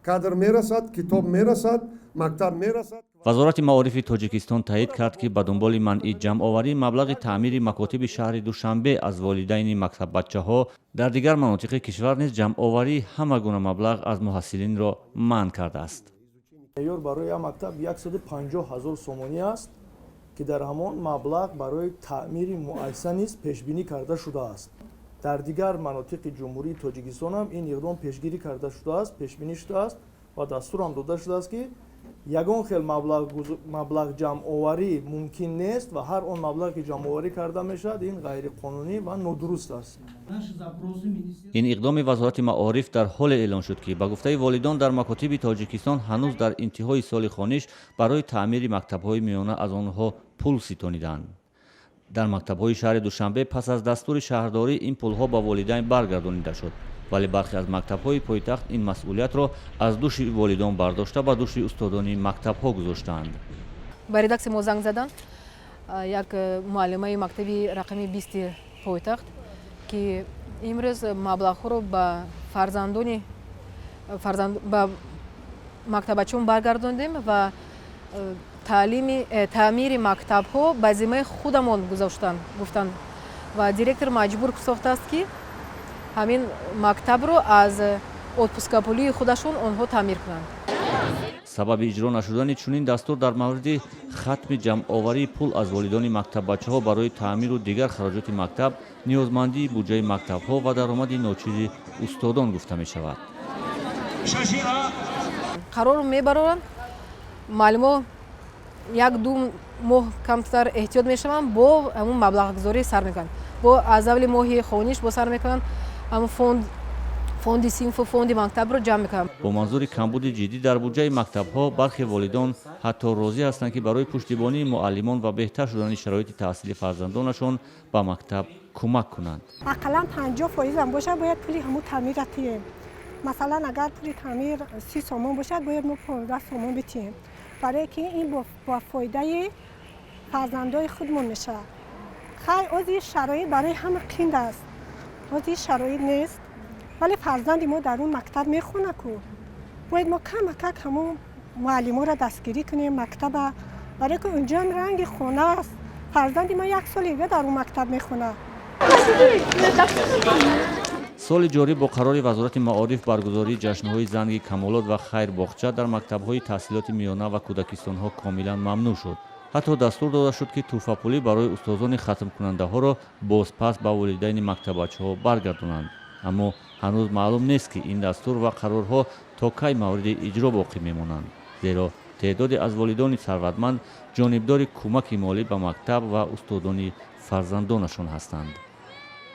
Кадр мерасад, китоб мерасад, мактаб мерасад. Вазорати маорифи Тоҷикистон таъид кард, ки ба дунболи манъи ҷамъоварии маблағи таъмири макотиби шаҳри Душанбе аз волидайни мактаббачаҳо, дар дигар манотиқи кишвар низ ҷамъоварии ҳама гуна маблағ аз муҳассилинро манъ кардааст. Меъёр барои як мактаб 150 ҳазор сомонӣ аст, ки дар ҳамон маблағ барои таъмири муассиса низ пешбинӣ карда шудааст. Дар дигар манотиқи Ҷумҳурии Тоҷикистон ҳам ин иқдом пешгирӣ карда шудааст, пешбинӣ шудааст ва дастурам дода шудааст, ки ягон хел маблағ ҷамъоварӣ мумкин нест ва ҳар он маблағе, ки ҷамъоварӣ карда мешавад, ин ғайриқонунӣ ва нодуруст аст. Ин иқдоми Вазорати маориф дар ҳоле эълон шуд, ки ба гуфтаи волидон, дар макотиби Тоҷикистон ҳанӯз дар интиҳои соли хониш барои таъмири мактабҳои миёна аз онҳо пул ситониданд. Дар мактабҳои шаҳри Душанбе пас аз дастури шаҳрдорӣ ин пулҳо ба волидайн баргардонида шуд, вале бархе аз мактабҳои пойтахт ин масъулиятро аз дӯши волидон бардошта, ба дӯши устодони мактабҳо гузоштаанд. Ба редаксия мо занг заданд як муаллимаи мактаби рақами 20-и пойтахт, ки имрӯз маблағҳоро ба фарзандони ба мактабачон баргардондем ва таълими таъмири мактабҳо ба зиммаи худамон гузоштанд, гуфтанд, ва директор маҷбур сохтааст, ки ҳамин мактабро аз отпускапулии худашон онҳо таъмир кунанд. Сабаби иҷро нашудани чунин дастур дар мавриди хатми ҷамъоварии пул аз волидони мактаббачаҳо барои таъмиру дигар хароҷоти мактаб ниёзмандии буҷаи мактабҳо ва даромади ночизи устодон гуфта мешавад. Қарор мебароранд, муаллимо як ду моҳ камтар эҳтиёт мешаванд, бо ҳамун маблағгузорӣ сар мекунанд, бо аз аввали моҳи хониш бо сар мекунанд, ҳамун фонд, фонди синфу фонди мактабро ҷамъ мекунанд. Бо манзури камбуди ҷиддӣ дар буҷаи мактабҳо, бархе волидон ҳатто розӣ ҳастанд, ки барои пуштибонии муаллимон ва беҳтар шудани шароити таҳсили фарзандонашон ба мактаб кӯмак кунанд. Ақаллан 50 фоизам бошад, бояд пули ҳамун таъмирра тием. Масалан, агар пули таъмир 30 сомон бошад, бояд мо 15 сомон битием, барое ки ин бо фоидаи фарзандои худмон мешавад. Хай, ози шароит барои ҳама қинд аст, ози шароит нест, вале фарзанди мо дар он мактаб мехонад ку, бояд мо камакак ҳамон муаллиморо дастгирӣ кунем мактаба, барое ки унҷоам ранги хона аст. Фарзанди ма як соли дига дар он мактаб мехонад. Соли ҷорӣ бо қарори Вазорати маориф баргузории ҷашнҳои занги камолот ва хайрбоғча дар мактабҳои таҳсилоти миёна ва кӯдакистонҳо комилан мамнӯъ шуд. Ҳатто дастур дода шуд, ки тӯҳфапулӣ барои устозони хатмкунандаҳоро бозпас ба волидайни мактаббачаҳо баргардонанд. Аммо ҳанӯз маълум нест, ки ин дастур ва қарорҳо то кай мавриди иҷро боқӣ мемонанд, зеро теъдоде аз волидони сарватманд ҷонибдори кӯмаки молӣ ба мактаб ва устодони фарзандонашон ҳастанд.